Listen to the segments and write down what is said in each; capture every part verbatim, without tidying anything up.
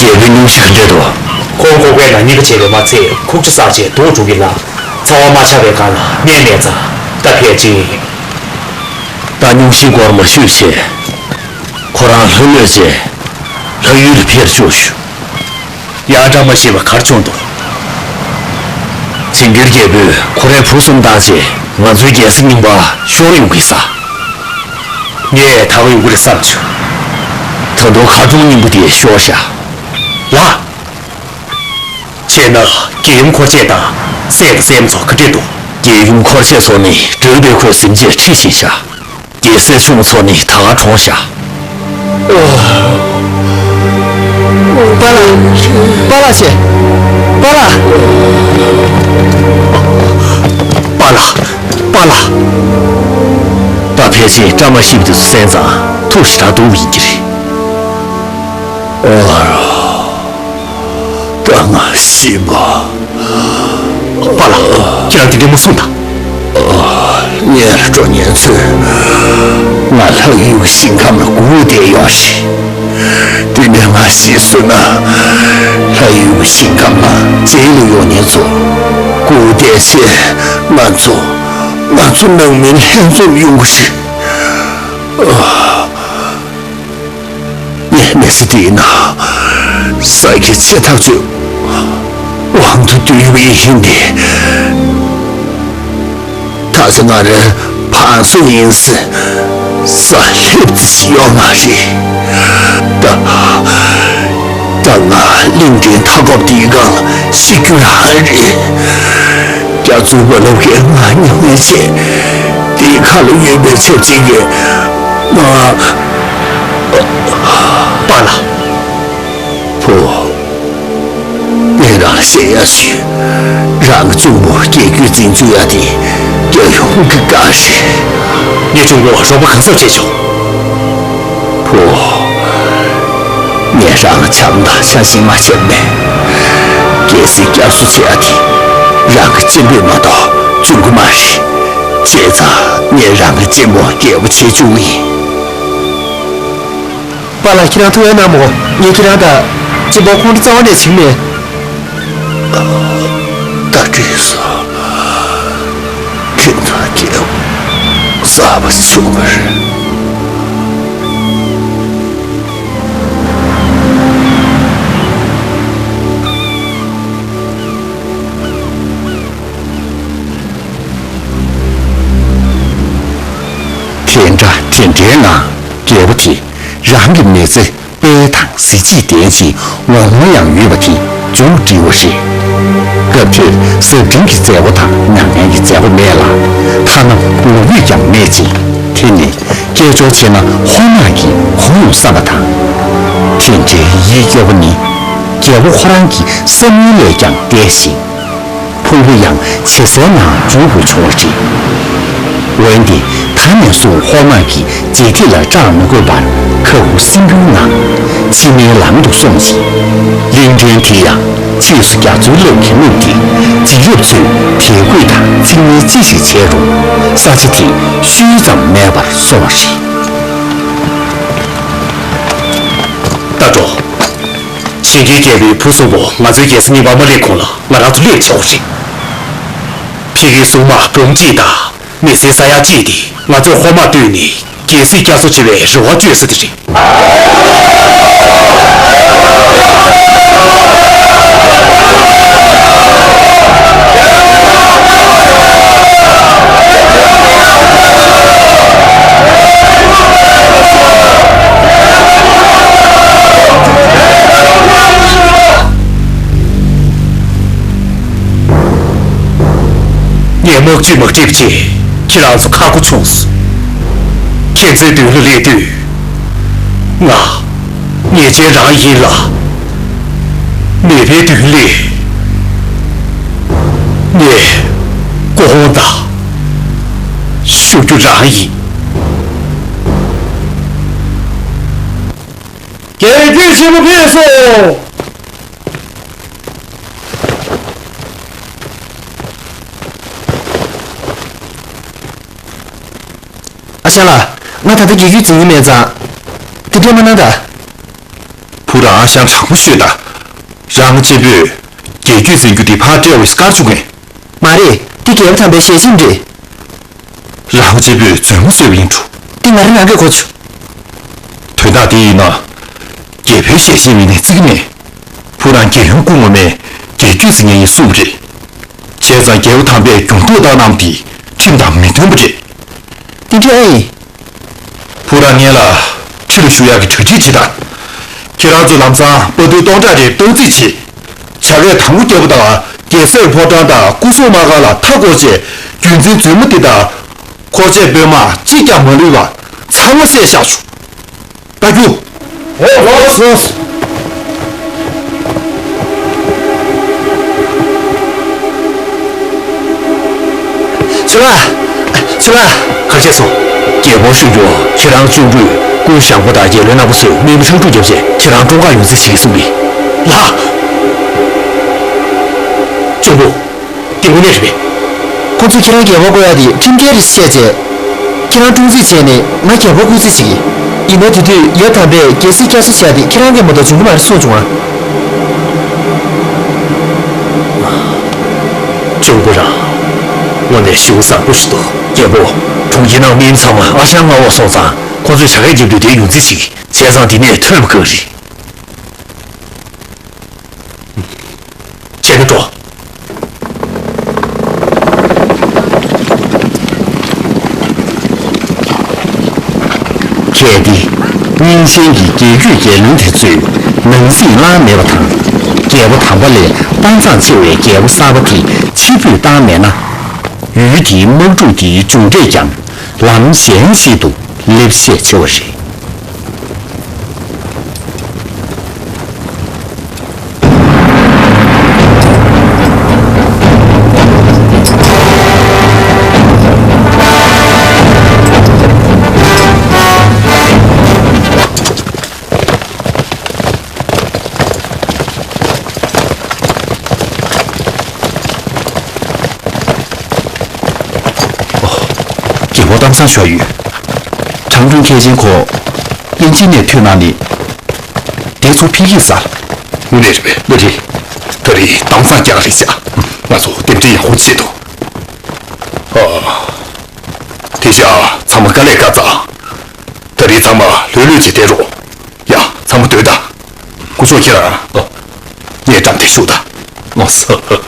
རྒྱལ་པོའི་སྙུང་གཞི་ག་འདྲས་འདུག་ཁོང་ཁོག་པའི་ནང་སྙིང་ག་བྱས་པས་མ་ཚད་ཁུག་ཀྱོག་བསགས་རྗེས་སྡུག་འགྲོ་གི་ལ། ཚ་བ་མ་ཆགས་པའི་སྒང་ལ་སྨན་མེད་ཙང་ད་ཕལ་ཆེར། ད་སྙུང་གཞིའི་སྐོར་མ་ཞུས་བྱས། ཁོ་རང་ལྷོད་ལྷོད་བྱས་ལྷ་ཡུལ་ལ་ཕེབས་ཤོག་ཞུ། ཡང་བཀྲ་མ་ཤིས་པ་ག་རེ་བྱུང་འདུག་ཆིང་གུར་རྒྱལ་པོས་ཁོ་རའི་བུ་གསུམ་བཏང་རྗེས་ང་ཚོའི་རྒྱལ་སྲིད་རྙིང་པ་ཤོར་ཡོང་གི་ས། ངས་ད་ག་ཡོང་གི་རེད་བསམ་བྱུང་། ད་དུང་མཁར་རྫོང་རྙིང་པ་དེ་ཤོར་ཤག་ལགས། བྱས་ན་རྒྱལ་ཡུམ་འཁོར་བཅས་དང་སྲས་དང་སྲས་མོ་ཚོ་ག་འདྲས་འདུག་རྒྱལ་ཡུམ་འཁོར་བཅས་ཚོ་ནི་འགྲོས་པའི་ཁོས་ཟིན་རྗེས་ཁྲིད་ཕྱིན་ཤག་རྒྱལ་སྲས་སྲུང་ཚོགས་ནི་ད་ག་གྲོངས་ཤག་པཱ་ལགས། པཱ་ལགས་བྱས། པཱ་ལགས། པཱ་ལགས། པཱ་ལགས། ད་ཕལ་ཆེར་བཀྲ་མ་ཤིས་པ་དེ་ཚོ་གསན་ཙང་ཐུགས་ཞེ་དྲག་སྡུག་པ་ཡིན་གྱི་རེད། ཨོ་རོ། ད་ང་ཤི་བ། པཱ་ལགས། ཁྱེད་རང་དེ་འདྲས་མ་གསུངས་དང་། ཨོ། ངའི་གྲོགས་ངན་ཚོས་ང་ལྷ་ཡུལ་གྱི་ཞིང་ཁམས་ལ་སྒུག་བསྡད་ཡོད་རེད། དེ་ནས་ང་ཤི་སོང་ན་ལྷ་ཡུལ་གྱི་ཞིང་ཁམས་ལ་མཇལ་ལ་ཡོང་མཁན་ཚོ་སྒུག་བསྡད་བྱས་ང་ཚོ་ང་ཚོ་ནང་མི་ལྷན་འཛོམས་ཡོང་གི་རེད། ཨོ། ངའི་མི་ཚེ་འདིའི་ནང་ས་དགེ་ཆེ་ཐག་ཆོད་དབང་དུ་བསྡུས་པ་ཡིན་ཏེ། ད་ཆ་ང་རང་བང་སོ་ཡིན་ཟེར་ས་སླེབས་ཏེ་ཡོད་མ་རེད། ད་ད་ང་གླིང་ཕྲན་མཐའ་འཁོབ་འདིའི་སྒང་ལ་ཤི་རྒྱུ་རང་རེད། རྒྱ་མཚོའི་རྦ་རླབས་ཀྱིས་ང་མྱ་ངན་བྱས། དེའི་ཁ་ལ་ཡོད་པའི་ཆབ་ཆེན་གྱིས་ང་། པཱ་ལགས། བུ། ངས་རང་ལ་བཤད་ཡ་ཞུ། རང་གི་གཅུང་པོ་རྒྱལ་རྒྱུད་འཛིན་བཅུག་ཡ་དེ་རྒྱལ་ཡུམ་གྱི་བཀའ་རེད། ངའི་གཅུང་པོ་རོགས་པ་གང་ཟག་བྱས་ཆོག་བུ། ངས་རང་ལ་བྱམས་དང་ཆ་ཤེས་མ་བྱས་པ་མེད། རྒྱལ་སྲིད་བསྐྱར་གསོ་བྱེད་ཡ་དེ་རང་གི་གཅེན་པོས་མ་གཏོགས་འབྱུང་གི་མ་རེད། བྱས་ཙང་ངས་རང་གི་གཅེན་པོ་རྒྱལ་པོ་བྱེད་བཅུག་གི་ཡིན། པཱ་ལགས། ཁྱེད་རང་ཐུགས་ཡ་གནང་མོ། ངས་ཁྱེད་རང་དང་གཅེན་པོ་ཁོང་ཁྲོ་རྩ་བ་ནས་བྱེད་མེད། ད་བྲིས་སོ། ཁྱེད་ཚོ་སྐྱེ་བོ་གསར་པ་བྱུང་བ་རེད། དེ་འདྲ་དེ་འདྲའི་ངང་རྒྱལ་པོ་དེ་རང་གི་མི་ཚེ་དཔལ་དང་གཟི་བརྗིད་ལྡན་ཅིང་ངོ་གནོང་ཡང་ཡོད་པ་དེ་མཇུག་སྒྲིལ་བ་རེད། སྐབས་དེར་གཟབ་སྦྲེལ་གྱི་མཛད་སྒོ་དང་མྱ་ངན་གྱི་མཛད་སྒོ་མེད་ལ། ཐ་ན་ངོ་བོས་ཀྱང་མེད་ཅིང་། དེ་ནི་སྐད་ཅོར་ཆེ་ན་ཧོར་དམག་གིས་གོ་ཡོང་བསམ་པ་དང་། དེ་འདྲའི་ཡིད་སྐྱོ་བ་ནི་རྒྱལ་པོ་ཁོ་རང་གི་བསམ་ཡུལ་ལས་ཀྱང་འདས་ཤིང་། ཕུང་པོ་ཡང་བྱེ་ཟོག་ནང་འཇུག་དགོས་བྱུང་བ་རེད། འོན་ཏེ་ད་ནས་བཟུང་ཧོར་དམག་གིས་རྗེས་ཐིག་ལ་སྐྲག་མི་དགོས་པར་ཁ་ཁུ་སིམ་པོའི་ངང་ཕྱི་མའི་ལམ་དུ་སོང་ཞིང་། གླིང་ཕྲན་དེ་ཡང་ཕྱིས་སུ་རྒྱ་མཚོའི་རླབས་ཀྱིས་བསྣུབས་ཏེ་རྗེས་རབས་ཚོས་དད་གུས་དང་ཚིག་ངན་ཅི་ཞིག་བྱས་རུང་ས་ཆ་དེ་ཤུལ་ཙམ་མེད་པར་སོང་བ་རེད། ད་འགྲོ། ཆིང་གུར་རྒྱལ་པོའི་བུ་གསུམ་པོ་ང་ཚོའི་རྒྱལ་ས་རྙིང་པར་མ་སླེབས་གོང་ལ་ང་རང་ཚོ་སླེབས་བྱའོ་ཞེས། ཕ་གིའི་སྲུང་དམག་འབུམ་གཅིག་དང་མི་སེར་ས་ཡ་གཅིག་དེ་ང་ཚོས་ཧོར་དམག་བཏུལ་ནས་རྒྱལ་སྲིད་བསྐྱར་གསོ་བྱེད་པའི་རེ་བ་བཅོལ་ས་དེ་རེད། ངས་དམག་ཇུས་མ་བསྒྲིགས་པ་བྱས་ཁྱེད་རང་ཚོ་ཁག་པོ་བྱུང་སོང་། ཁྱེད་ཚོའི་མདུན་ལ་སླེབས་དུས། ང་ཉེས་ཅན་རང་ཡིན་ལ། མེས་པོའི་མདུན་ལ་ངས་སྐུ་ཕུང་དང་བཞུགས་རྒྱུ་རང་ཡིན། རྒྱལ་རྒྱུད་ཆེན་པོ་ཕེབས་སོ། ཨ་ཞང་ལགས། ང་ད་ལྟ་རྒྱལ་རྒྱུད་འཛིན་གྱི་མེད་ཙང་། དེ་འདྲས་མ་གནང་ད། བུ་རང་ཨ་ཞང་དྲང་པོ་ཤོད་དང་། རང་གཅེན་པོས་རྒྱལ་རྒྱུད་འཛིན་རྒྱུ་དེ་ཕར་སྤྲད་འོས་བཀར་བཅུག་གིན། མ་རེད། འདི་རྒྱལ་པོ་དམ་པའི་ཞལ་ཆེམས་རེད། རང་གཅེན་པོས་རྫུན་མ་བཟོས་པ་ཡིན་འགྲོ། འདི་ང་རང་རང་གིས་གོ་ཆོད། དོན་དག་འདི་ཡིན་ན། རྒྱལ་པོའི་ཞལ་ཆེམས་ཡིན་ནའི་བརྩི་གི་མེད། བུ་རང་རྒྱལ་ཡུམ་སྐུ་ངོ་མས་རྒྱལ་རྒྱུད་འཛིན་མཁན་ཡིན་གསུངས་པ་རེད། བྱས་ཙང་རྒྱལ་པོ་དམ་པས་རྒྱུགས་འདུག་བཏང་གནང་བ་འདི་ཁྲིམས་དང་མི་མཐུན་པ་རེད། འདི་འདྲ་ཨེ་ཡིན། བུ་རང་ངེད་ལ་ཁྲི་ལ་བཞུགས་ཡག་གི་གྲ་སྒྲིག་བྱེད་དང་། ཁྱེད་རང་ཚོས་ལམ་སང་དཔའ་རྟུལ་སྟོང་ཕྲག་རེ་གཏོར་རྩིས་བྱེད། བྱ་རྒོད་དང་པོ་རྒྱལ་པོ་དང་རྒྱལ་སྲས་ཕོ་བྲང་དང་སྐུ་སྲུང་དམག་སྒར་ལ་མཐའ་བསྐོར་བྱས། རྒྱུད་འཛིན་རྫུན་མ་འདི་དང་། འཁོར་བཅས་དཔོན་དམག་གཅིག་ཀྱང་མ་ལུས་པར་ཚང་མ་བསད་བཞག་ཆོག། རྟ་རྒྱུག། ཨོ། ལགས་སོ། ཚུར་ལ། ཚུར་ལ། ཁ་ཤས་སོང་། རྒྱལ་པོ་ཧྲིན་ཀྲུང་ཁྱེད་རང་གཅུང་པོས་ཀུན་ཞང་པོ་དང་རྒྱལ་བློན་ནག་པོ་ཚོས་དམག་མི་ཁྲག་ཁྲུག་བརྒྱབ་རྗེས་ཁྱེད་རང་བཀྲོངས་ཁ་ཡོང་རྩིས་བྱེད་གསུངས་པས། ལགས། གཅུང་པོ། འདི་དངོས་གནས་རེད་པས། ཁོ་ཚོས་ཁྱེད་རང་རྒྱལ་པོ་བསྐོ་ཡག་དེ་ཁྲིམས་འགལ་རེད་བཤད་རྗེས། ཁྱེད་རང་བཀྲོངས་རྩིས་བྱས་ནས་ང་རྒྱལ་པོ་བསྐོ་རྩིས་བྱེད་ཀྱི། ཡིན་ན་དེ་དུས་ཡབ་དམ་པས་རྒྱལ་སྲིད་བསྐྱར་གསོ་བྱས་ཏེ་ཁྱེད་རང་གིས་མ་གཏོགས་འཇོན་གྱི་མ་རེད་གསུངས་བྱུང་ང་། གཅུང་པོ་རང་། དངོས་གནས་ཞེ་པོ་གཟབ་པོ་ཞིག་འདུག་རྒྱལ་པོ། གྲོང་ཁྱེར་ནང་དམག་མི་ཚང་མ་ཨ་ཞང་མངའ་འོག་སོང་ཙང་ཁོ་ཚོས་བྱ་དགའ་བརྒྱབ་དུས་དེ་ཡོང་རྩིས་བྱེད་ཀྱི། བྱས་ཙང་འདི་ནས་ཐོན་པ་དགའ་རེད། བྱས་ན་འགྲོ། གལ་ཏེ། རྙིང་ཞེན་གྱི་རྒྱལ་རྒྱུད་རྒྱལ་བློན་དེ་ཚོས་ནང་སྲིད་བླངས་མེད་པ་དང་། རྒྱལ་པོ་དམ་པ་ལས་དཔའ་མཛངས་ཆེ་བའི་རྒྱལ་པོ་གསར་པ་དེ་ཕྱིར་འབུད་བཏང་མེད་ན། ཡུལ་དེའི་དམག་འཁྲུག་དེའི་མཇུག་འབྲས་ཀྱང་ལམ་གཞན་ཞིག་ཏུ་སླེབས་ཤས་ཆེ་བ་རེད། རྒྱལ་པོ་གཏམ་བཟང་ཤོར་ཡོད། ཁྲང་ཀྲུང་མཁན་ཆེན་ཁོ་དབྱིན་ཇི་ནས་ཐོན་གནང་ནས། དེ་ཚོ་ཕ་གིར་ཟ། དངོས་གནས་རེད་པས། ལགས་རེད། ད་རེས་གཏམ་བཟང་རྐྱང་རེད་ཤག་ང་ཚོ་རྟེན་འབྲེལ་ཡག་པོ་བྱེད་དོ། ཨ། དེ་བཞག་ཚང་མ་དཀའ་ལས་ཁག་ཚ། ད་རེས་ཚང་མ་ལྷོད་ལྷོད་བྱས་བསྡད་རོགས། ཡ། ཚང་མ་སྡོད་དང་། སྐུ་ཞབས་ཁྱེད་རང་། ཨ། ངས་འགྲམ་དེ་བཞུགས་དང་། ལགས་སོ།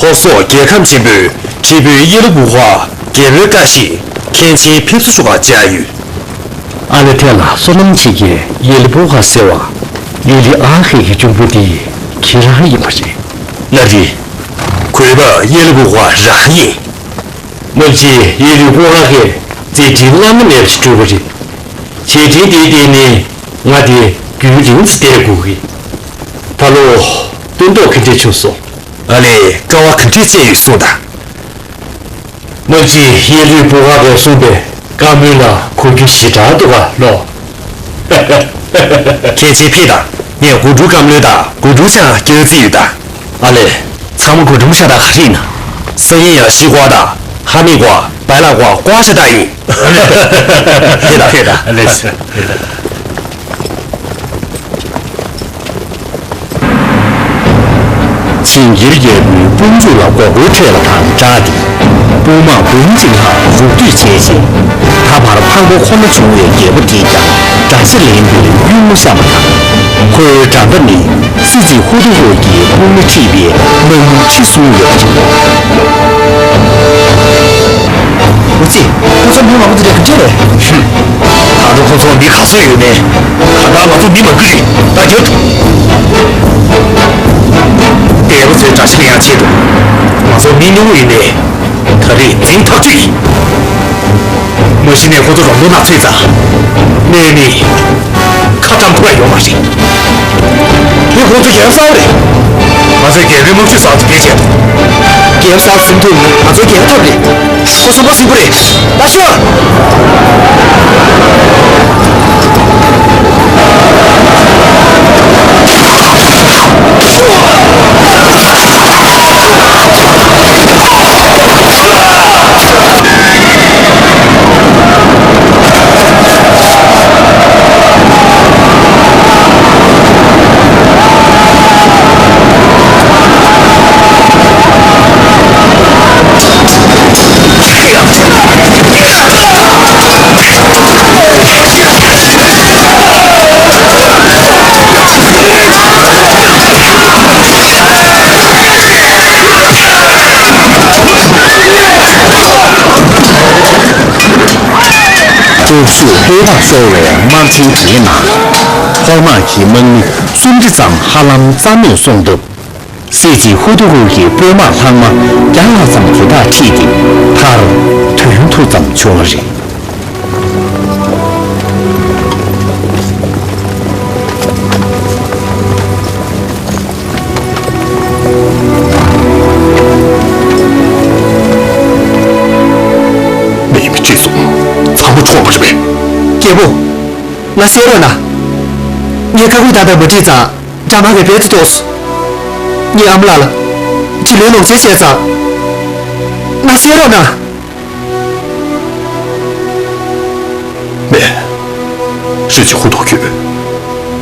ཧོར་སོག་རྒྱལ་ཁམས་ཆེན་པོའི་ཁྲི་དཔོན་ཡེ་ལུ་བུ་ཧ་རྒྱལ་པོའི་བཀའ་བཞིན་མཁན་ཆེན་ཕེབས་བསུ་ཞུ་གར་བཅར་ཡོད། ཨ་ལེ་ཐེ་ལ་བསོད་ནམས་ཆེ་གེ་ཡེ་ལུ་བུ་ཧ་ཟེར་བ། ཡེ་ལི་ཨ་ཧེ་གི་གཅུང་པོ་དེ་ཁྱེད་རང་ཡིན་པ་རེད། ལགས་རེད། གུས་པ་ཡེ་ལུ་བུ་ཧ་རང་ཡིན། སྔོན་ཆད་ཡེ་ལུ་བུ་ཧ་གིས་མཛད་འཕྲིན་བླ་ན་མེད་པ་ཞིག་བསྒྲུབས་པ་རེད། བྱས་འཕྲིན་དེའི་སྟེང་ནས་ང་དེ་རྒྱུན་རིང་ཙམ་བསྡད་དགོས་ཀྱི། ད་ལོ་སྟོན་ཐོག་ག་འདྲས་བྱུང་སོང་། ཨ་ལས་དཀའ་བ་ག་འདྲས་སྤྱད་ཡོད་གསུངས་དང་། སྔོན་ཆད་ཡེ་ལུས་བུ་ཧ་གིས་གསུངས་པའི་བཀའ་མོལ་ལ་གོ་རྒྱུ་ཞེ་དྲག་འདུག་ག་ལོ། མཁན་ཆེན་ཕེབས་དང་། ངས་གོ་སྒྲུབ་བཀའ་མོལ་དང་གོ་སྒྲུབ་ཅང་སྐྱེལ་རྩིས་ཡོད་དང་། ཨ་ལས། ཚང་མ་གོ་སྒྲུབ་ཤ་སྟག་ག་རེ་ཡིན་ན། ས་ཡིན་ཡ་ཤི་ཀ་དང་ཧ་མི་ཀ། 白老瓜瓜是大运。对的，对的。类似。ཆིང་གིར་རྒྱལ་པོའི་དཔུང་འཇུག་ལ་མགོ་སྐོར་འཕྲད་པ་དང་སྦྲགས་ཏེ། དཔུང་དམག་འབུམ་གཅིག་ལྷག་རུབ་སྡུད་བྱས་རྗེས། ད་བར་ཕག་མགོ་ཁོ་ན་བྱུང་བའི་རྒྱལ་པོ་དེས་ཀྱང་དགྲ་ཤ་ལེན་པའི་གཡུལ་ངོ་བཤམས་པ་དང་། ཁོའི་འགྲམ་པ་ནི། སྲིད་རྩེ་ཧུ་ཏུ་ཧོ་གི་དཔུང་ལ་ཁྲིད་པའི་དམག་མི་ཁྲི་གསུམ་ཡོད་པ་རེད། འོ་ཙི། ཁོ་ཚོ་མི་མང་པོ་དེ་འདྲ་ག་འདྲ་རེད། ཧུམ། ད་དུང་ཁོ་ཚོ་མི་ག་ཚོད་ཡོད་ནའི། གང་ལྟར་ང་ཚོ་མི་མང་པོ་རེད། ད་རྒྱབ། འདས་པོ་ཚོའི་དགྲ་ཤ་ལེན་ཡག་ཆེད་དུ། ང་ཚོ་མི་ཉུང་ངུ་ཡིན་ནའི། ད་རེས་འཛིང་ཐག་ཆོད་ཡིན། མ་གཞི་ནས་ཁོ་ཚོ་རོང་པོ་ནག་ཚོད་ཙང་། གནས་མི། ཁ་བཀྲམ་ཐུབ་ཡ་ཡོད་མ་རེད། དེ་ཁོ་ཚོ་རྒྱལ་ས་རེད། ང་ཚོས་རྒྱལ་པོའི་དམག་ཇུས་ཟ་ཐུབ་ཀྱི་བྱས། རྒྱལ་ས་ཟིན་ཐུབ་ན་ང་ཚོ་རྒྱལ་ཐབས་རེད། ཁོ་ཚོ་མ་ཟིན་པོ་རེད། ལ་ཤོར། སྟོབས་ཤུགས་ལྷོད་ཐག་ཤོར་བའི་དམག་ཆེན་དེའི་ནང་། ཧོར་དམག་གི་དམག་མི་སུམ་བརྒྱ་ཙམ་ཧ་ལམ་རྩ་མེད་སོང་སྟབས། སྲིད་རྩེ་ཧུ་ཏུ་ཧུ་གི་དཔོན་དམག་ལྷག་མ་བརྒྱ་ལྷག་ཙམ་དེ་དག་ཁྲིད་དེ་མཐར་དོན་དུ་ཙམ་བྱུང་བ་རེད། མེ་མི་ཁྲིད་སོང་། ཚང་མ་འཕྲོག་པ་རེད་པས། རྒྱལ་པོ། ང་གསན་རོགས་གནང་། ངས་ཁ་ཁུ་ད་ལྟ་མ་ཁྲིད་ཙང་། དགྲ་དམག་གིས་རྦད་དེ་བཟློག་སོང་། ངའི་ཨ་མ་ལགས་ལ་ཁྲིད་ལན་ལོག་འཛེམ་བྱས་ཙང་། ང་གསན་རོགས་གནང་། མེ། སྲིད་རྩེ་ཧུ་ཏུ་ཁྱོད།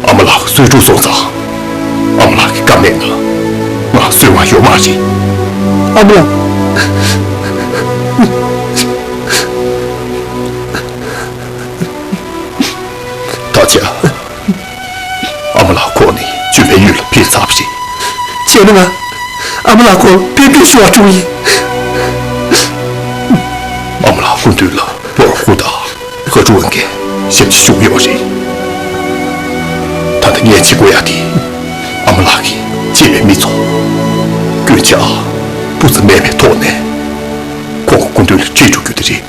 ཨ་མ་ལགས་གསོན་འགྲོ་སོང་ཙང་། ཨ་མ་ལགས་ཀྱི་བཀའ་མེད་ན། ང་གསོན་བ་ཡོད་མ་རེད། ཨ་མ་ལགས། ད་ཆ། ཨ་མ་ལགས་ཁོང་ནི་ལྗོན་པའི་ཡུལ་ལ་ཕེབས་ཚར་བ་རེད། བྱས་ན་ང་ཨ་མ་ལགས་ཁོང་ཕེབས་འདོད་ཞུ་བར་འགྲོ་གི་ཡིན། ཨ་མ་ལགས་སྐུ་མདུན་ལ་ལོར་ཧུ་དང་ཧ་ཀྲུའུ་ཝུན་གྱིས་ཞབས་ཕྱི་ཞུས་ཡོད་པ་རེད། ད་ལྟ་ངས་བྱེད་དགོས་ཡ་དེ། ཨ་མ་ལགས་ཀྱི་གཅེས་པའི་མི་ཚོ། སྐྱོན་ཆ་སྤུ་ཙམ་མེད་པའི་ཐོག་ནས་ཁོང་གི་སྐུ་མདུན་ལ་ཁྲིད་འགྲོ་རྒྱུ་དེ་རེད།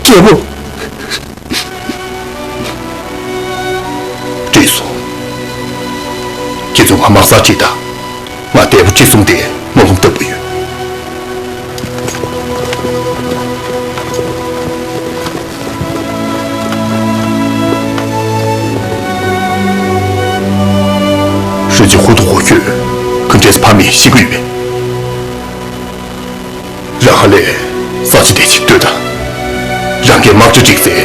རྒྱལ་པོ། ཁྲིད་སོང་། ཁྱེད་ཚོ་ང་དམག་སར་ཁྲིད་དང་། ང་འདས་པོ་ཁྲིད་སོང་སྟེ་སྨོན་ལམ་བཏབ་པ་ཡོད། ཧྲུའུ་ཅི་ཧུ་ཏུ་ཧོ་ཁྱོད་ག་འདྲས་ཕ་མས་ཤི་གི་ཡོད་པས། རང་ཧ་ལས་ས་ཆ་དེ་ཅིག་ལྟོས་དང་། རང་གི་དམག་གྲ་སྒྲིག་ཚེ་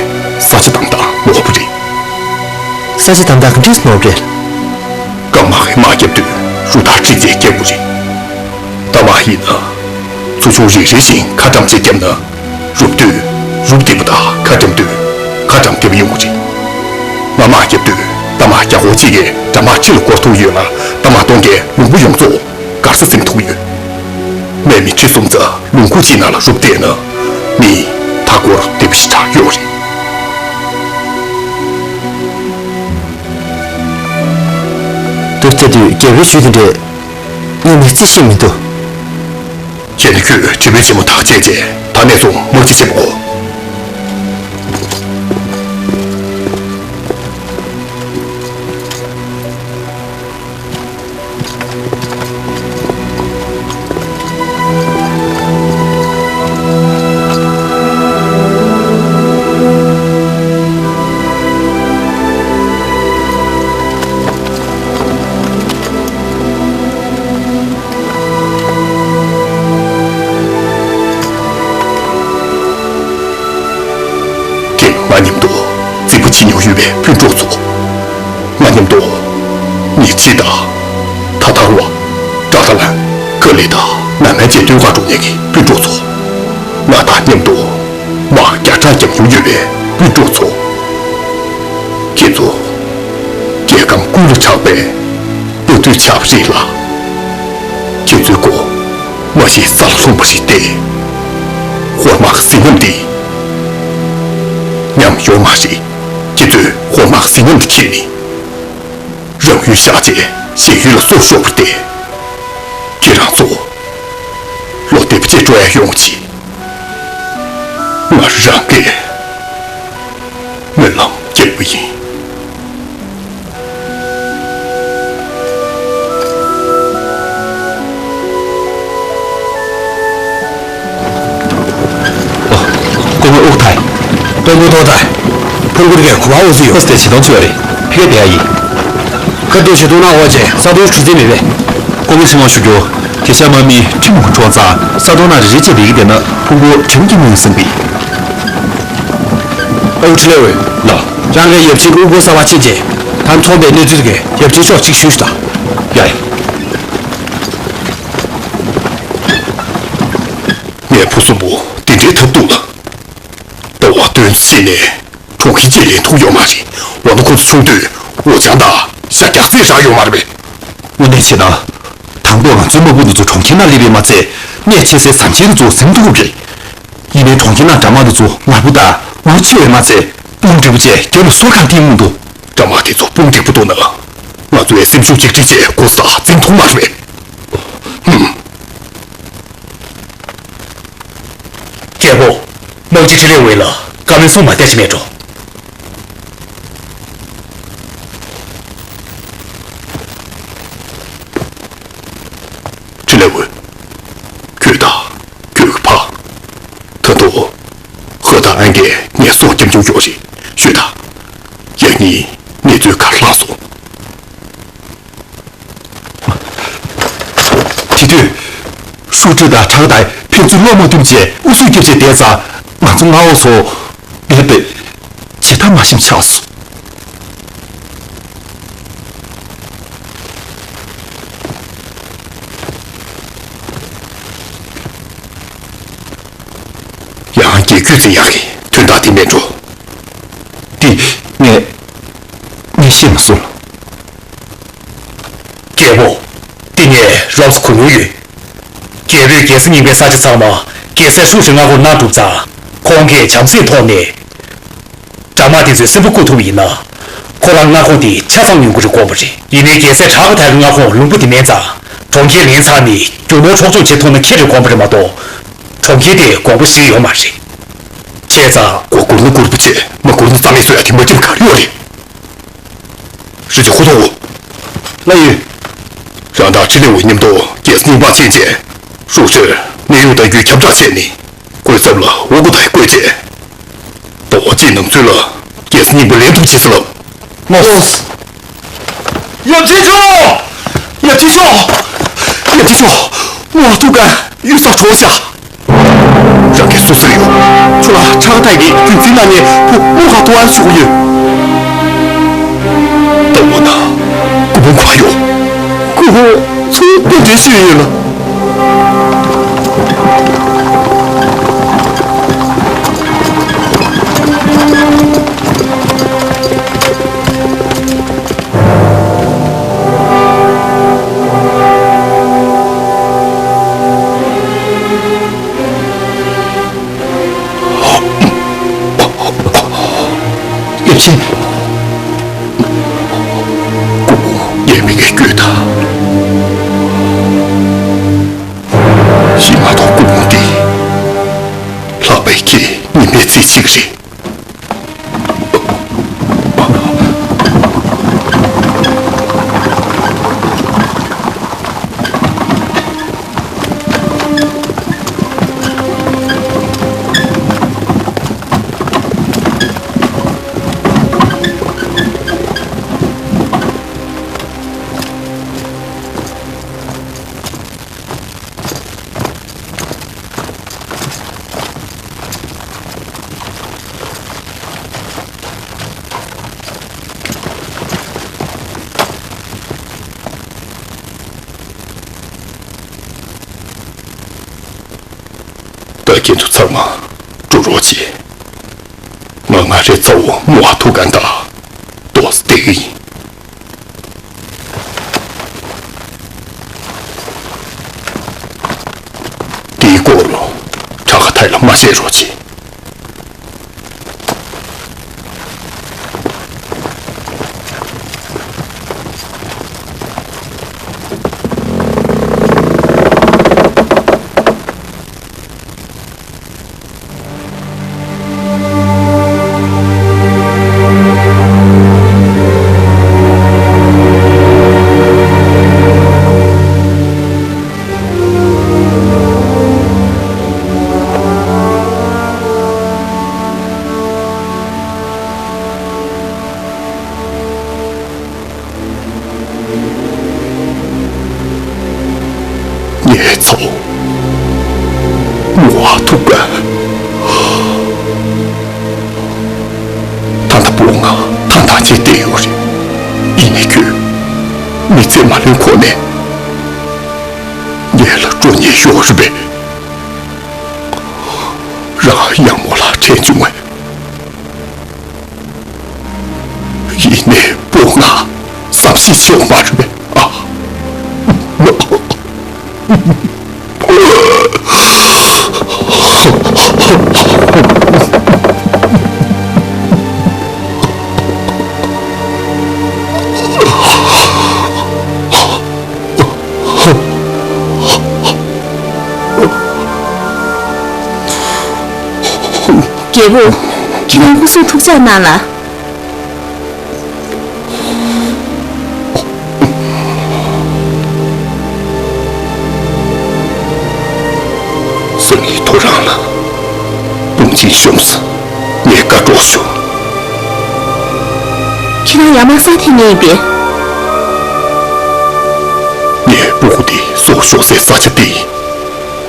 ས་ཆ་དང་དང་མོ་པ་རེད། ས་ཆ་དང་དང་ག་འདྲས་མོ་པ་རེད། རྐང་དམག་གི་དམག་རྒྱབ་དུས་རུ་ཐག་ཁྲིད་ཚེ་རྒྱབ་དགོས་རེད། རྟ་དམག་ཡིན་ན། ཚུར་ཕྱོགས་རེ་རེ་བཞིན་ཁ་བཀྲམ་བྱེད་རྒྱབ་ན། རུབ་དུས་རུབ་བསྡད་པ་དང་ཁ་བཀྲམ་དུས་ཁ་བཀྲམ་བསྡད་པ་ཡོང་གི་རེད། ང་དམག་རྒྱབ་དུས་རྟ་དམག་བརྒྱ་སྐོར་གཅིག་གིས་དགྲ་དམག་ཕྱི་ལ་བསྐོར་ཐུབ་ཡོད་ལ་རྟ་དམག་སྟོང་གིས་ལུང་པ་ཡོངས་རྫོགས་སྒར་ས་ཟིན་ཐུབ་ཡོད། མེ་མི་ཁྲི་སུམ་རྩ་ལུང་ཁུག་ཅིག་ནང་ལ་རུབ་བསྡད་ན་མི་མཐའ་སྐོར་བདེ་པོ་ཞེ་དྲག་ཡོད་རེད། འདུག་བྱས་དུས་རྒྱལ་པོའི་ཇུས་དེ་འདྲས་ངས་ནི་རྩིས་ཤེས་མི་འདུག་བྱས་ན་ཁྱོད་དྲི་བའི་ཆེན་མོ་ཐག་བཅད་རྗེས་ད་ནས་བཟུང་དམག་སྤྱི་བྱེད་པ་གོ། པའི་སྤུན་གྲོགས་ཚོ། ང་མཉམ་དུ་ཉི་ཚེ་དང་། ཐ་ཐར་བ། ཀྲ་ད་ལན། ཀ་ལི་དང་ན་མན་བཅས་སྟོན་ཁར་འགྲོ་མཁན་གྱི་སྤུན་གྲོགས་ཚོ། ང་དང་མཉམ་དུ་དམག་བརྒྱ་ཕྲག་བརྒྱ་ཡོད་པའི་སྤུན་གྲོགས་ཚོ། ཁྱེད་ཚོ་རྒྱལ་ཁམས་ཀུན་ལ་གྲགས་པའི་སྟག་ཐུལ་ཆགས་པ་རེད་ལ། ཁྱེད་ཚོའི་མགོ་མ་གཞི་ས་ལ་ལྷུང་བ་ཞིག་སྟེ། ཧོར་དམག་གི་ཟིན་ཉམས་འདི་ཉམས་ཡོད་མ་རེད། ཁྱེད་ཚོས་ཧོར་དམག་གི་ཟིན་ཉམས་འདི་ཁྱེར་ནས། རང་ཡུལ་བཞག་རྗེས་གཞན་ཡུལ་ལ་སོར་ཤོར་བར་བལྟས། ཁྱེད་རང་ཚོ་བློ་བདེ་པོ་བྱས་འགྲོ་ཡ་ཡོང་བ་བྱེད། ང་རང་གིས་སྨོན་ལམ་རྒྱག་པ་ཡིན། སྐུ་ངོ་ཨུ་ཐའི། དཔོན་པོ་ཏོ་ཐའི། ཕུར་བུ་རི་གས་གོ་བ་འོ་ཟི་ཡོད། ཨོ་སྟེ་བྱེད་སྟངས་ཚུལ་རེད། ཕི་ག་དེ་ཡ་ཡིན། ཁ་ཏོ་བྱེད་ཐུག་ན་འོ་ཅེ་ས་དོན་གྲུ་རྩེ་མེད་པས། སྐུ་ངོ་ཚེ་དབང་ཞུ་རྒྱུ། དེ་ཤ་མ་མི་ཁྲི་མོ་གྲོང་ཚ་ས་དོ་ན་རི་རི་ཅེ་བེ་གི་དེ་ན་ཕུང་པོ་དྲིམ་གྱི་མིང་སེང་བི། ཨོ་ཁྲི་ལེ་ཝེ། ལ། རང་གི་ཡབ་ཆེན་གྱི་དབུ་སྐོར་གསར་བ་ཕྱིན་རྗེས་ད་མཚོན་པའི་གནས་ཚུལ་གྱི་ཡབ་ཆེན་ཕྱོགས་གཅིག་ཞུས་ཤིག་དང་། ཡ་ཡ། ངའི་ཕུ་སུམ་པོ་དེ་འདྲའི་ཐབས་སྡུག་ལ། ལྟ་བ་དོན་ཤེས་ནས་གྲོང་ཁྱེར་ཅེ་ལེན་ཐུབ་ཡོད་མ་རེད། འོ་ན་ཁོ་ཚོ་ཆུང་དུས་འུ་ཅག་ད་ཤ་རྒྱགས་ཚད་རག་ཡོད་མ་རེད་པས། དངོས་གནས་བྱས་ན། དང་ཐོག་ང་ཚོའི་དམག་དཔུང་འདི་ཚོ་གྲོང་ཁྱེར་ནང་སླེབས་པས་མ་ཚད་གནས་ཆེ་སའི་ཟམ་ཆེན་འདི་ཚོ་ཟིན་ཐུབ་རེད། ཡིན་ནའི་གྲོང་ཁྱེར་ནང་དགྲ་དམག་འདི་ཚོ་ངར་པོ་དང་འུར་ཆེ་བས་མ་ཚད་དཔུང་འགྲིག་པོ་བཅས་རྒྱབ་ལ་སོར་གང་ཐེངས་མི་འདུག་དགྲ་དམག་དེ་ཚོ་དཔུང་འགྲིག་པོ་འདུག་ན། ང་ཚོའི་སེམས་ཤུགས་གཅིག་སྒྲིལ་བྱས་གོ་ས་འཛིན་ཐུབ་མ་རེད་པས། ཧུམ། རྒྱལ་པོ། དམག་སྤྱི་ཁྲི་ལེ་ཝེ་ལ་བཀའ་མོལ་གསུང་མ་བསྡད་ཅི་མེད་འགྲོ། ཁྲི་ལེ་ཝེ། ཁྱོད་དང་ཁྱོད་ཀྱི་ཕ། ད་དུང་ཧོ་དང་ཨན་གྱིས་ངའི་སྲོག་སྐྱབས་འཇུག་ཡོད་རེད་ཤོད་དང་། ཡང་སྙིང་གནས་ཚུལ་ག་རེ་ལྷག་སོང་། དེ་དུས། ཧྲུའུ་ཀྲི་དང་ཁྲག་དང་ཕན་ཚུན་བློ་མ་མཐུན་བྱས་ཨུ་ཚུགས་རྒྱབ་བྱས་བསྡད་ཙང་ང་ཚོ་མངའ་འོག་སོང་། མེད་པས། བྱེད་ཐབས་མ་ཤེས་ཆགས་སོང་། ཡང་རྒྱལ་རྒྱུད་འཛིན་ཡག་གི་དོན་དག་དེ་མེད་འགྲོ། འདི་ངས་ངས་ཤེས་མ་སོང་། རྒྱལ་པོ། འདི་ངས་རོབ་ཙམ་གོ་མྱོང་ཡོད། རྒྱལ་པོས་རྒྱལ་ས་རྙིང་པའི་ས་ཆ་ཚང་མ་རྒྱལ་སྲས་ཧྲུའུ་ཅིའི་མངའ་ཁོངས་གནང་གྲུབ་ཙང་ཁོང་གིས་བྱམས་བརྩེའི་ཐོག་ནས། དགྲ་དམག་དེ་ཚོའི་སེམས་པ་བསྐུལ་ཐུབ་པ་ཡིན་ན། ཁོ་རང་མངའ་ཁོངས་དེ་ཆ་ཚང་ཡོང་གི་རེད་དགོངས་པ་རེད། ཡིན་ནའི་རྒྱལ་སྲས་ཁྲག་དྷའི་མངའ་ཁོངས་ལུང་པ་དེ་མིན་ཙང་གྲོང་ཁྱེར་ལེན་ཚར་ནས་རྒྱུ་ནོར་འཕྲོག་བཅོམ་བྱེད་ཐུབ་ན་ཁེ་རེད་དགོངས་པ་རེད་མ་གཏོགས། གྲོང་ཁྱེར་དེ་དགོངས་པ་བཞེས་ཡོད་མ་རེད། བྱས་ཙང་མགོ་སྒུར་ན་སྒུར་པོ་བྱས་མ་སྒུར་ན་རྩ་མེད་བཟོ་ཡ་དེ་མ་འགྲིག་པ་ག་རེ་ཡོད་རེད། རི་ཆུ་ཧུ་ཐོ། ལགས་ཡོད། རང་དང་ཁྲི་ལེ་ཝེ་མཉམ་དུ་རྒྱལ་ས་རྙིང་པར་ཕྱིན་རྗེས་ཧྲུའུ་ཅིར་གནས་དབྱུང་གཏང་རྒྱུའི་ཁྱབ་བསྒྲགས་བྱས་ནས་བཀོད་ཚབ་ལ་འོ་སྐོལ་དང་བཀོད་རྗེས། ཟླ་བ་གཅིག་ནང་ཚུད་ལ་རྒྱལ་ས་རྙིང་པ་ལེན་ཐུབ་བྱེད་ཟེར་ལབ། ལགས་སོ། ཡབ་ཆེན་མཆོག་ཡབ་ཆེན་མཆོག་ཡབ་ཆེན་མཆོག་མོ་ཐུག་ག་གཡུལ་སར་གྲོངས་ཤག་རང་གིས་སུ་གསོད་ཡོད། ཁྱོད་ལ་ཁྲག་དྷའི་རྒྱུད་འཛིན་གནང་མཁན་བུ་མོ་ག་ཐུག་ཨན་ཞུ་གི་ཡོད། ད་འོ་ན་སྐུ་ཕུང་ག་ཡོད། སྐུ་ཕུང་ཚུར་གཏན་འདྲེན་ཞུས་ཡོད་ལ། ཡབ་ཆེན། སྐུ་ངལ་མི་གའི་སྐྱོད་དང་། ཤི་མ་ཐོག་སྐུ་ངལ་འདི། ལྷག་པའི་ཁྱེད་ཉི་མའི་རྩིས་གཅིག་རེད། ད་ཁྱེད་ཚོ་ཚང་མ་འགྲོ་རོགས་བྱེད། ང་ང་རའི་ཚ་བོ་མུ་ཨ་ཐུ་གན་དང་ཏོག་ཙམ་བསྡད་ཀྱི་ཡིན། དེའི་སྐོར་ཁྲ་ཁ་ཐའི་ལ་མ་བཤད་རོགས་བྱེད། ངའི་ཚ་བོ་མུ་ཨ་ཐུ་གན། ད་ལྟ་བུ་ང་ཐང་ཐང་ཆད་བསྡད་ཡོད་རེད། ཡིན་ནའི་ཁྱོད་མི་ཚེ་མ་ལོན་གོང་ནས་ངེད་ལ་སྤྲོ་ཉེན་ཡོད་རེད་པས། རང་ཡང་མོ་ལ་དྲན་བྱུང་ངས། ཡིན་ནའི་བུ་ང་བསམ་ཤེས་བྱེད་མ་རེད་པས། ཨ། རྒྱལ་པོ། ཁྱེད་རང་སྐུ་གཟུགས་ཐུགས་ཅག་གནང་ལ། སང་ཉིན་ཐོ་རངས་ལ་དཔུང་ཆེན་ཤོམས་ངས་བཀའ་སྒྲོག་ཞུ། ཁྱེད་རང་ཡར་མར་ས་འཐེན་ངེས་ཡིན་པས། ངའི་སྤུ་གུ་དེ་སྲོག་ཤོར་སའི་ས་ཆ་དེ་ཡིན།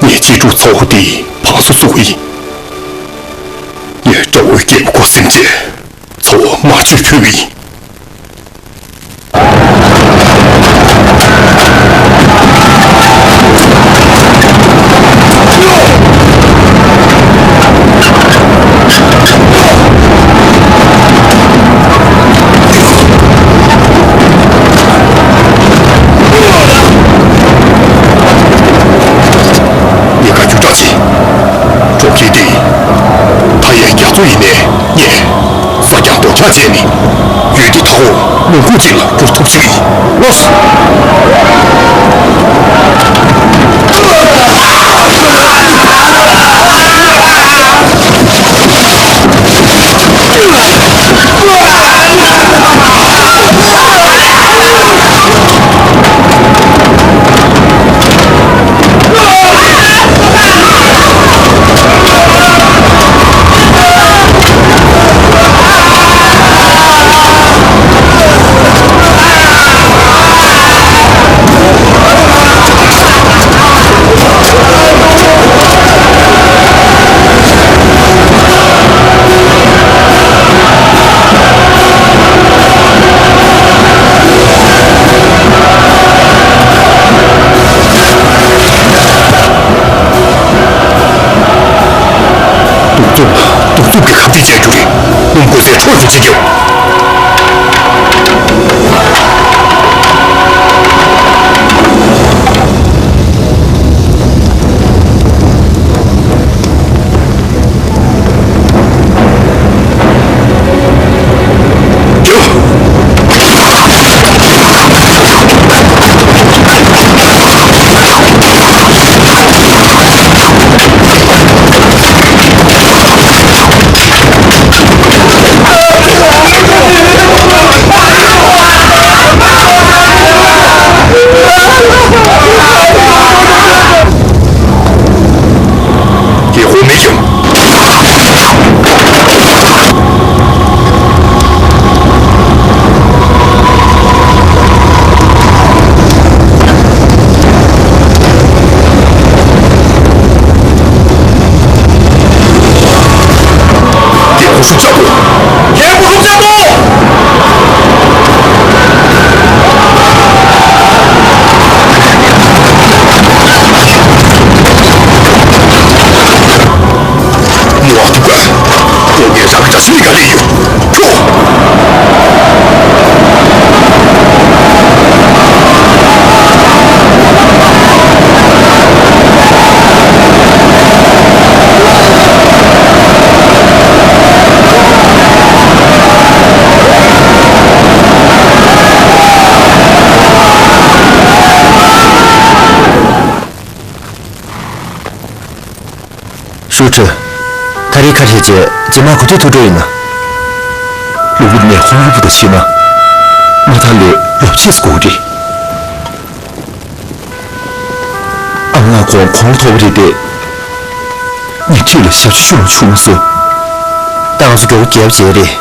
ངའི་གཅེས་ཕྲུག་ཚ་བོ་དེ་ཡི་བང་སོ་བཙུགས་ཡིན། ངས་དགྲ་བོའི་རྒྱལ་པོ་ཁོ་སེམས་ཅན་ཚ་བོ་དམར་མཆོད་ཕུལ་བ་ཡིན། ཉེན་ཁ་བརྒྱུད་བསྒྲགས་བྱེད། གྲོང་ཁྱེར་འདི་ད་ཡན་རྒྱ་མཚོ་ཡི་ནས་རྙེད། ས་ཀྱང་རྡོ་ཆག་བྱས་ནས་ཡུལ་འདི་མཐའ་འཁོར་ལུང་ཁུག་ཅིག་ལ་འགྱུར་ཐུབ་ཅིག་ཡིན། ལོས། གདུག་རྩུབ། གདུག་རྩུབ་ཀྱི་ཁ་གཏད་བཅག་རྒྱུ་རེད། སྣུམ་འཁོལ་སའི་འཕྲོ་རྒྱུ་བྱེད་རྒྱུ། དེ་ཧོ་མེ་ཡང་། རྒྱལ་པོ་ཧྲུ་ཅག་པོ། རྒྱལ་པོ་ཧྲུ་ཅག་པོ། ཀླུ་ཁྲོད། ད་རེས་ཁ་ཧྲེ་བྱས་རྗེས་མ་གོ་ཐོས་ཐུག་འགྲོ་ཡིན་ན། གློ་བུར་ནད་ཧོང་ཡུལ་བུ་དང་ཕྱིན་ན། མ་ཐག་ལས་ལོ་ཕྱིས་སུ་གོ་རེད། ཨ་མ་ལགས་ཁོང་གོང་ཐོབ་རེད་དེ། ངས་ཁྲིད་ལ་ཞབས་ཕྱི་ཞུ་མ་བྱུང་སོང་། ད་ང་ཚོ་མགྱོགས་པོ་རྒྱལ་བ་མཇལ་རེད།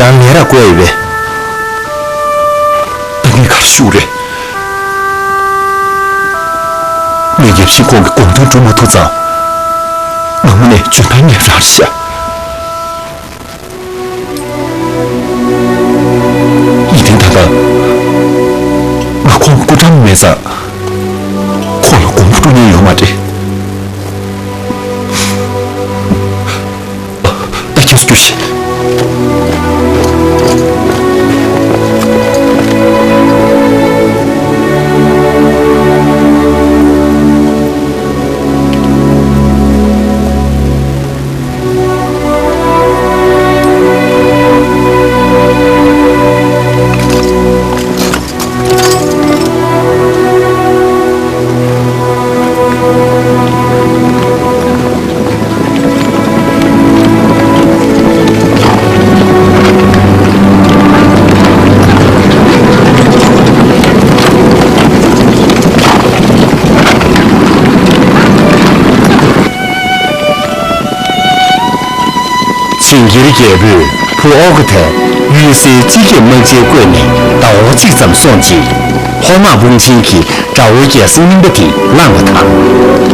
རང་ལས་རག་དགོས་ཡོད་པས། ད་ངས་ག་རེ་ཞུ་རེད། ངས་ཡབ་ཆེན་ཁོང་གི་དགོངས་དོན་སྒྲུབ་མ་ཐུབ་ཙང་། ངོ་མ་ནས་འཇོན་ཐང་ངས་རང་རེད་ཤག་ཡིན་ནའི་ད་ལྟ་ང་ཁོང་སྐུ་འགྲམ་མེད་ཙང་། ཁོང་ལ་དགོངས་པ་སྒྲུབ་མཁན་ཡོད་མ་རེད། ད་ཁྱེད་ཚོ་རྒྱུགས་ཤིག་ཆིང་གིར་རྒྱལ་པོས་བུ་ཨོ་ག་ཐན་གཡུལ་སའི་སྤྱི་ཁྱབ་དམག་ཆེན་བསྐོས་ནས་ཟླ་བ་གཅིག་ཙམ་སོང་རྗེས། ཧོར་དམག་དཔུང་ཆེན་གྱིས་དགྲ་བོའི་རྒྱལ་ས་རྙིང་པ་དེ་བླངས་པ་དང་།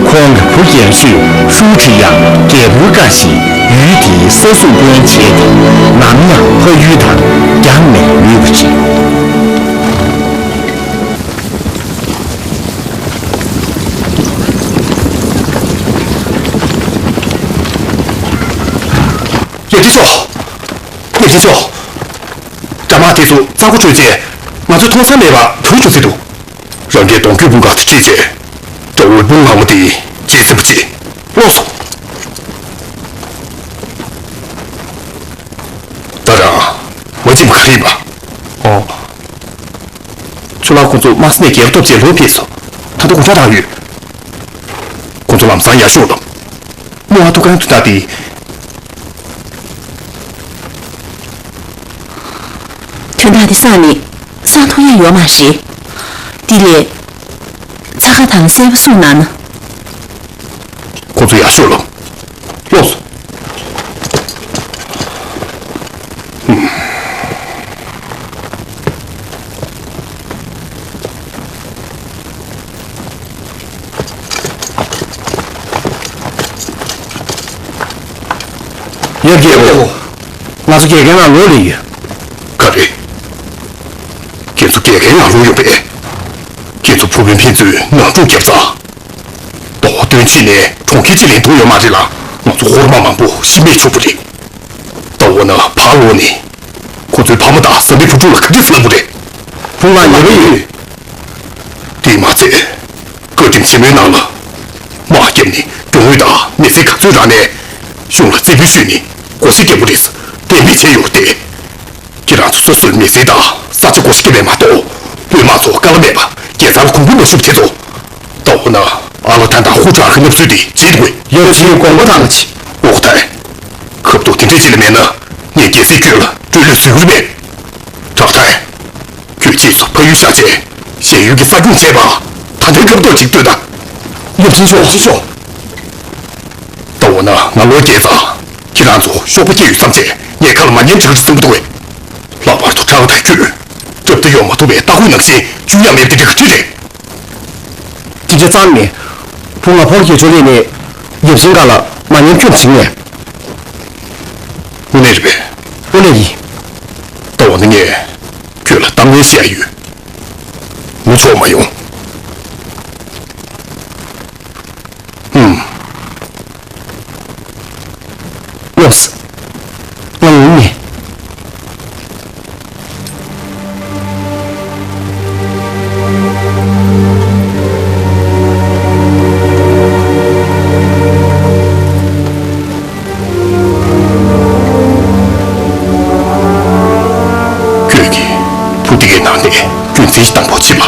ཁོང་གི་བུ་རྒན་ཤོས་ཧྲུའུ་ཁྲི་ཡང་རྒྱལ་པོའི་བཀའ་བཞིན་ཡུལ་དེའི་ས་སྲུང་དཔོན་བྱས་ཏེ། ནམ་ཡང་ཕ་ཡུལ་དང་རྒྱང་ནས་ལུས་པ་རེད། ཡ་ཏི་ཤོ། ཡ་ཏི་ཤོ། དགྲ་དམག་དེ་ཚོ་རྩ་མགོ་ཁྲོད་རྗེས་ང་ཚོས་མཐོང་ས་མེད་པར་བྲོས་བྱུང་ཟེར་འདུག་རང་གིས་གདོང་བསྐྱེད་དཔུང་ཁག་དེ་ཁྲིད་རྗེས། དགྲ་བོའི་དཔུང་ལྷག་མ་དེ་རྗེས་ཟིན་པ་བྱེད། ལོག་སོང་། ད་རང་མ་བྱིན་པ་ག་རེ་ཡིན་པ། ཨོ། ཚུར་ལ་ཁོང་ཚོ་དམག་ས་ནས་རྒྱལ་ཁ་ཐོབ་རྗེས་ལོག་ཕེབས་སོང་། ད་དུང་དགོང་དག་ཡོད། ཁོང་ཚོ་ལམ་སང་ཡར་ཤོག་དང་། རྨོ་ཨ་ཐུ་ཁང་དུ་ད་དེ། དོན་དག་འདི་སང་ནས་སང་ཐུབ་ཡ་ཡོད་མ་རེད། དེ་ལས་ཚ་ཁ་དང་སེར་པོ་སུ་ན་ན། ཁོ་ཚོ་ཡར་ཤོག་ལོ། ལོག་སོང་། ཡབ་རྒྱལ་པོ། ང་ཚོ་དགེ་རྒན་ལ་ལོག་ལས་ཡོད། ག་རེ། ཁྱེད་ཚོ་དགེ་རྒན་ལ་ལོག་ཡོད་པས། ཁྱེད་ཚོ་བུ་སྤུན་ཕན་ཚུན་ནང་འཁྲུག་བརྒྱབ་ཙང་། ཟླ་བ་བདུན་ཕྱིན་ནས་གྲོང་ཁྱེར་གཅིག་ལས་ཐོན་ཡོད་མ་རེད་ལ། ང་ཚོ་ཧོར་དམག་མང་པོ་ཤི་རྨས་ཆེ་པོ་རེད། ད་འོ་ན་ཕར་ལོག་ནས། ཁོ་ཚོའི་ཕ་མ་དང་བཟའ་མི་བུ་ཕྲུག་ལ་ག་འདྲ་སེ་སླབ་དགོས་རེད། བུ་ང་ཉེ་བོ་ཡོད། དེས་མ་ཚད། བཀའ་ཁྲིམས་ཆེན་མོའི་ནང་ལ། དམག་བརྒྱབ་ནས་རྒྱུ་དངོས་དང་མི་ཚེ་ག་ཚོད་རག་ནས། གཞུང་ལ་རྩིས་འབུལ་ཞུས་ནས་བགོ་བཤའ་རྒྱག་དགོས་རེད། གཏན་འབེབས་བྱས་ཡོད་དེ། ཁྱེད་རང་ཚོ་སོ་སོའི་མི་ཚེ་དང་ས་ཆ་བགོ་བཤའ་བརྒྱབ་པ་མ་གཏོགས། དཔོན་དམག་ཚོ་དཀའ་ངལ་མེད་པ་རྒྱལ་ཚང་ལ་གོང་བུ་མ་ཞུགས་དེ་ཚོ། ད་འོ་ན་ཨ་ལོ་ཐན་དང་ཧུ་ཁྲ་གི་སྣབས་སུལ་དེ་བརྗེད་དགོས། ཡབ་ཆེན་དགོངས་པ་དང་ཆེ། ཨོ་ཐན། ཁབ་ཏོ་དེ་འདྲས་ཅིག་ལ་མེད་ན། ངས་རྒྱལ་སྲས་ཁྱོད་ལ་སྤྲོད་ལོས་བཟོ་གི་རེད་པས། བྲག་ཐན། ཁྱོད་རྗེས་སུ་ཕ་ཡུལ་བཞག་བྱས་གཞན་ཡུལ་གྱི་ས་སྐྱོང་བྱས་པ། ད་ལྟའི་ཁབ་ཏོ་ཅིག་སྤྲོད་དང་། ཡབ་ཆེན་མཆོག་ཡབ་ཆེན་མཆོག་ད་འོ་ན་ང་ལོ་བརྒྱད་ཙང་། ཁྱེད་རང་ཚོ་གཤོག་པ་སྐྱེས་ཡོད་བསམ་བྱས་ངའི་ཁ་ལ་མ་ཉན་བྱེད་ཀྱི་རེད་བསམ་གྱི་འདུག་གས། ལྷག་པར་དུ་ཁྲག་དང་ཁྱོད། སྐྲག་དུ་ཡོང་མ་ཐུབ་པའི་ལྟ་སྐུལ་ནང་བཞིན་བཅུག་ཡ་མེད་པ་དེ་ག་འདྲ་རེད། དེ་འདྲ་ཙང་ནས། བུ་ང་ཕོར་གྱི་ཅོ་ལེ་ནས་ཡབ་ཆེན་ཁ་ལ་མ་ཉན་སྐྱོན་བྱིན་ངས། དངོས་གནས་རེད་པས། དངོས་གནས་ཡིན། ད་འོ་ན་ངས་ཁྱོད་ལ་གཏམ་ངན་བཤད་ཡ་ཡོད། ངུ་ཆོག་མ་ཡོང་། ཧུམ། ལོས། ང་ངུ་མེད། ཁྱོད་ཀྱིས་བུ་དེ་གའི་ནང་ནས་རྒྱུ་མཚན་ཞིག་བཏང་ཕོག་ཕྱིན་པ།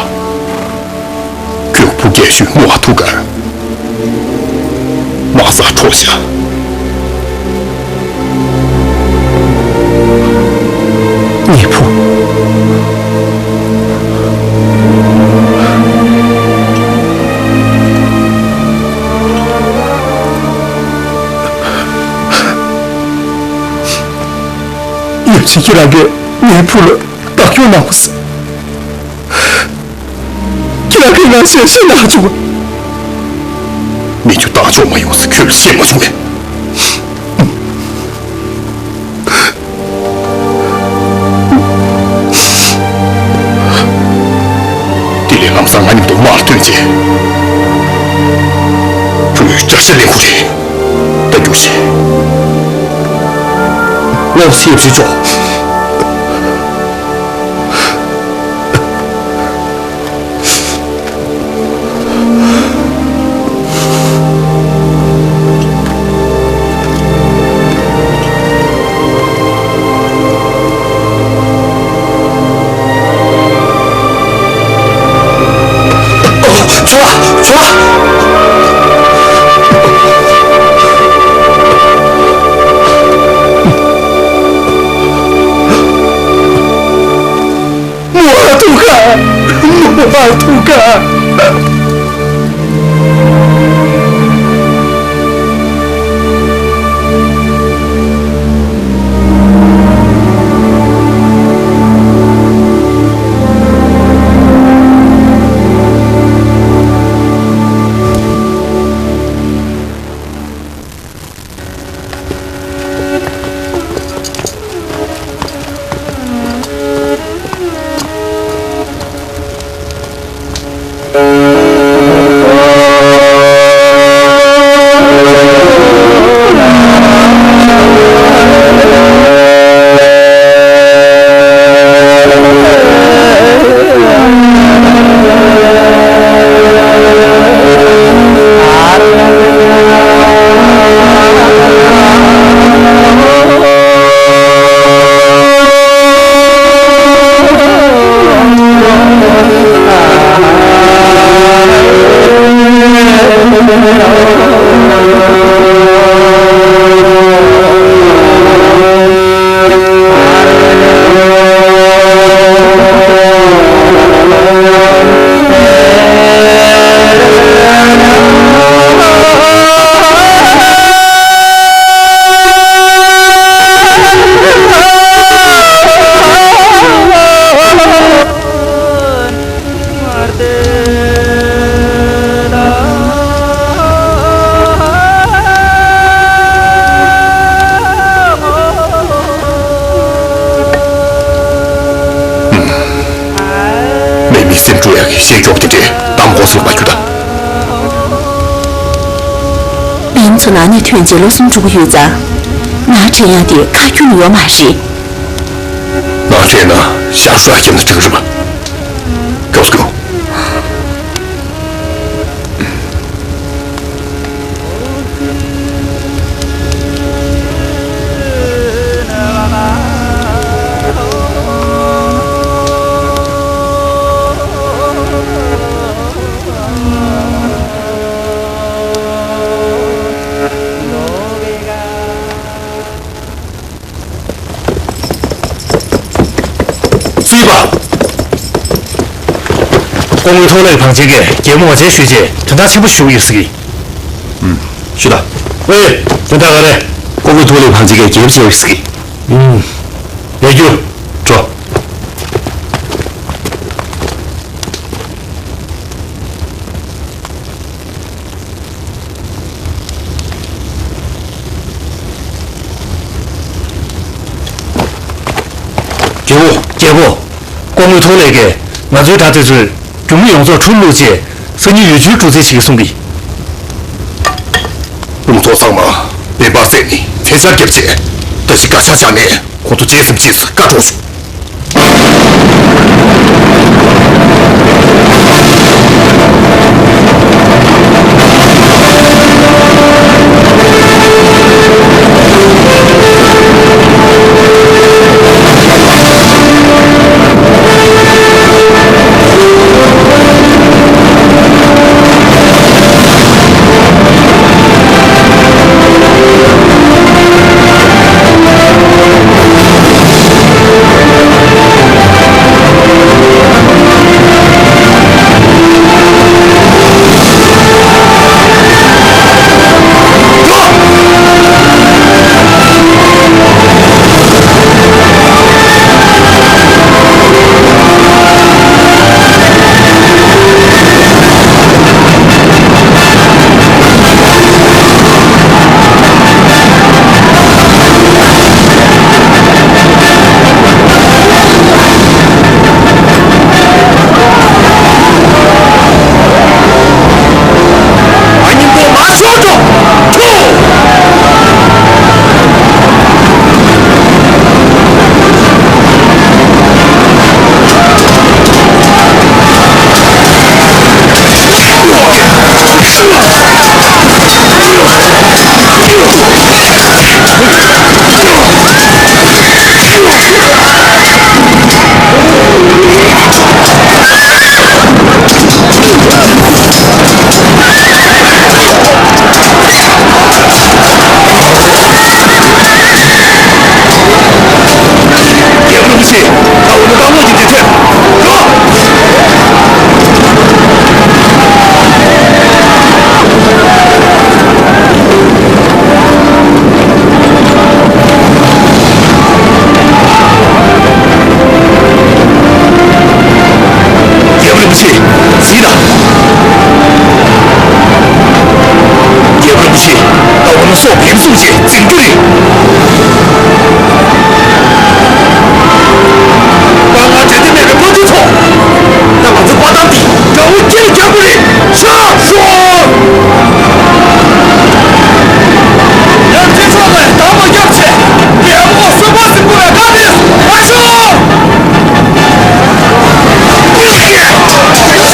ཁྱོད་བུ་རྒན་ཤོས་རྨོ་ཨ་ཐུ་ཀར། ལྟོས་ཤིག་ངའི་བུ། ཡབ་ཆེན་ཁྱེད་རང་གིས་ངའི་བུ་ལ་བདག་སྐྱོང་གནང་བ་ཟེར། ཁྱེད་རང་གིས་ང་ཞལ་བཞེས་གནང་བྱུང་བ། མི་ཁྱོད་བདག་སྐྱོང་མ་ཡོང་ཟེར་ཁྱོད་ལ་བཤད་མ་བྱུང་བས། དེ་ལས་ལམ་སང་ང་མཉམ་དུ་དམག་ལ་ཐོན་རྗེས། ཁྱོད་ཡུལ་རྒྱལ་ས་གླིང་ཁུལ་རེད། ད་རྒྱུགས་ཤིག་ལོག་སེ་ཡབ་ཆེན་མཆོག་ཚོ་བ། ཚོ་བ། མོ་ཨ་ཐུག་ག་མོ་ཨ་ཐུག་ག་མེད་མི་སེམས་དཀྲུག་ཡག་གི་བཤད་ཀྱོག་དེ་འདྲའི་གཏམ་གོ་སོང་མ་རྒྱུ་ད། བན་ཚོ་ནང་ནས་ཐོན་རྗེས་ལོ་གསུམ་འགྲོ་གི་ཡོད་ཙང་། ནང་དྲན་ཡག་དེ་ཁ་ཁྱོན་ནས་ཡོད་མ་རེད། ནང་དྲན་ན་ཞག་ཤོག་ཁྱེར་ན་འགྲིག་གི་རེད་པ། མགྱོགས་སུ་མགྱོགས། སྲིད་པ། སྐུ་ངོ་ཐོག་ལས་བང་ཆེན་གྱིས་རྒྱལ་མོ་ངོ་མཇལ་ཞུས་རྗེས་དོན་དག་ཆེན་པོ་ཞུ་གི་ཡོད་ཟེར་གི། ཨུམ། ཞུ་དང་། ཨེ། དོན་དག་ག་རེ། སྐུ་ངོ་ཐོག་ལས་བང་ཆེན་གྱིས་རྒྱལ་མོ་མཇལ་ཡོད་ཟེར་གི། ཨུམ། ཡ་རྒྱུ། འགྲོ། རྒྱལ་པོ། རྒྱལ་པོ། སྐུ་ངོ་ཐོག་ལས་ཀྱིས་ང་ཚོའི་དྲག་སྤྱོད་ཚོས་རྒྱུ་མི་ཡོངས་རྫོགས་ཁྲོམ་བླུགས་རྗེས་སང་ཉིན་འོས་བསྡུའི་གྲུ་རྩལ་བྱེད་ཀྱི་གསུང་གི། དཔུང་ཚོགས་ཚང་མ་བོད་པ་བསད་ནས་མཚོན་ཆ་བརྒྱབ་རྗེས་ད་ཅི་ག་ཆ་བཞག་ནས་ཁོང་ཚོ་བརྗེད་སེམས་སྐྱིད་སུ་བཀའ་སྒྲོག་ཞུ། སོགས་འགན་སྲུང་བྱས་འཛིན་རྒྱུ་རེད། དཔའ་ངར་འགྲན་ཟླ་མེད་པའི་དཔའ་རྟུལ་ཚོ། ད་ང་ཚོ་དཔའ་གཏམ་འདི་དགྲ་བོ་སྐེ་ལ་རྒྱག་དགོས་རེད། ཤ་ཤོག་ཡང་ཁྱེད་ཚོ་ལ་དམ་པ་སྐྱབས་ཆེ། རྒྱལ་པོ་སུ་པ་སི་ཀུ་ལ་བཀའ་དྲིན་མ་ཤོག་ཁྱེད་རང་ཚོ་དཔུང་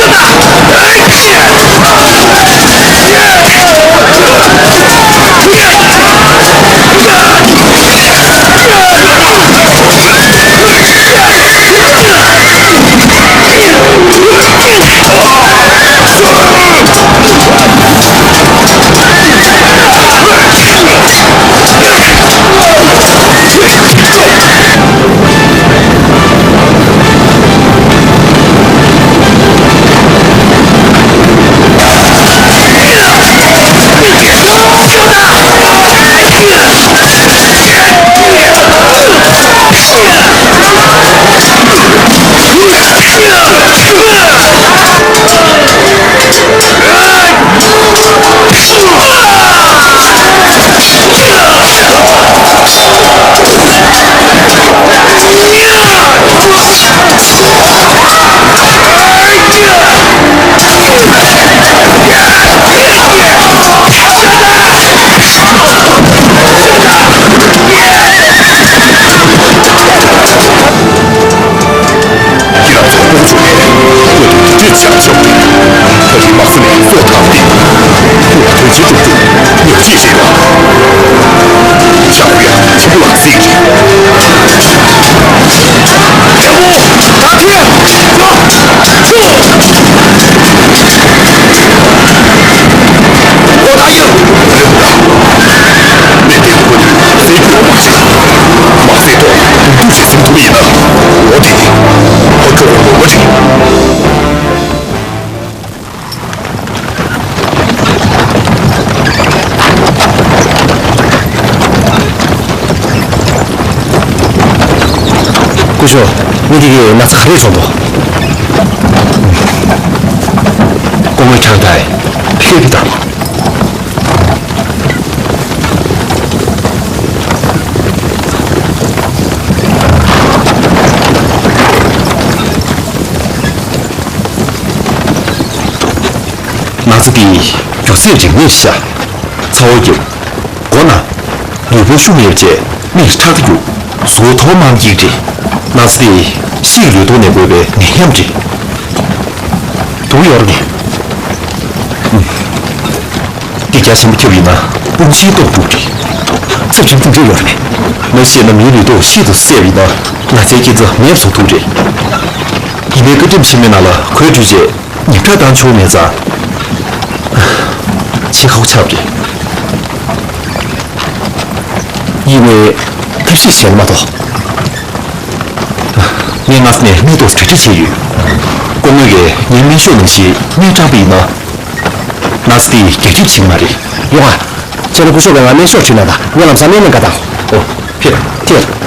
འཇོག་ནས་བོད་དུ་འདི་འདྲས་བྱ་ཆོག་ད་རིང་མ་སེ་ནས་སྲོག་ཐར་ཏེ་ཁྱོད་ལ་དོན་ཆེན་སྒྲུབ་རྒྱུ་ཉག་གཅིག་རེད་ལ། ཞང་པོ་ཡང་ཆེན་པོ་ལགས་སྲིད་ཀྱི་རེད། ཆེན་པོ་ད་ཐེངས་ཡ་ཆུ། ཨོ་ད་ཡང་རེད་འདུག་ལ། གནས་བརྟན་དགོས་དུས་སྲས་ཀྱི་འོ་མ་ཞིག་མ་སྲས་ཐོག་འདུ་ཞིག་སྲུང་ཐུབ་ཡིན་ན། འོ་དེ་ཕ་ཁྱོ་གི་འོ་མ་རེད། སྐུ་ཞབས། མི་དེ་གིས་ན་ཚ་ག་རེ་བྱུང་འདུག་སྐུ་ངོ་ཁྲང་ཏའི་ཕེབས་དང་། ན་ཚ་དེ་རྒྱུ་ཚད་རིགས་ངེས་ཤ། ཚ་བ་རྒྱབ། མགོ་ན། ལུས་པོ་ཤུགས་མེད་བྱས་མིག་ཁྲག་རྒྱུག་གཟུགས་པོ་ཐོག་མར་འགྱིག་རེད། ན་ཚ་དེ་ཕྱིའི་ལུས་སྟོང་ནས་འགོས་པའི་ནད་ཡམས་རེད། དུག་ཡོད་རེད། འདི་རྒྱ་ཆེན་པོ་ཁྱབ་ཡིན་ན་དཔུང་ཤེད་སྟོབས་འགྲུབ་རེད། ཚབས་ཆེན་ཐུགས་འགན་ཡོད་རེད། མ་གཞི་ན་མིའི་ལུས་སྟོབས་ཤིན་ཏུ་གསལ་བ་ཡིན་ན་ན་ཚའི་རྐྱེན་རྩ་མེད་བཟོ་ཐུབ་རེད། ཡིན་ནའི་བཀའ་ཁྲིམས་ཆེན་མོའི་ནང་ལ་གོས་བཀྲུས་རྗེས་ཉག་ཕྲ་བཏང་ཆོག་མེད་ཙང་། ཕྱི་ཁ་ཁོ་ཆགས་རེད། ཡིན་ནའི་ཐབས་ཤེས་བྱས་ན་མ་གཏོགས། ངས་སྔ་ས་ནས་གནས་ཐོག་གྲ་སྒྲིག་བྱས་ཡོད། སྐུ་ངོ་གིས་ངའི་སྨན་ཤོག་ནང་བཞིན་སྨན་སྤྲང་པ་ཡིན་ན། ན་ཚ་དེ་རྒྱ་ཁྱབ་བྱེད་ཀྱི་མ་རེད། ཡོང་ཨ། ཁྱེད་རང་སྐུ་ཞབས་ལ་ང་སྨན་ཤོག་བྲིས་གནང་དང་། ངས་ལམ་སང་སྨན་གནང་ག་དང་། ཨོ། ཕེབས། ཕེབས།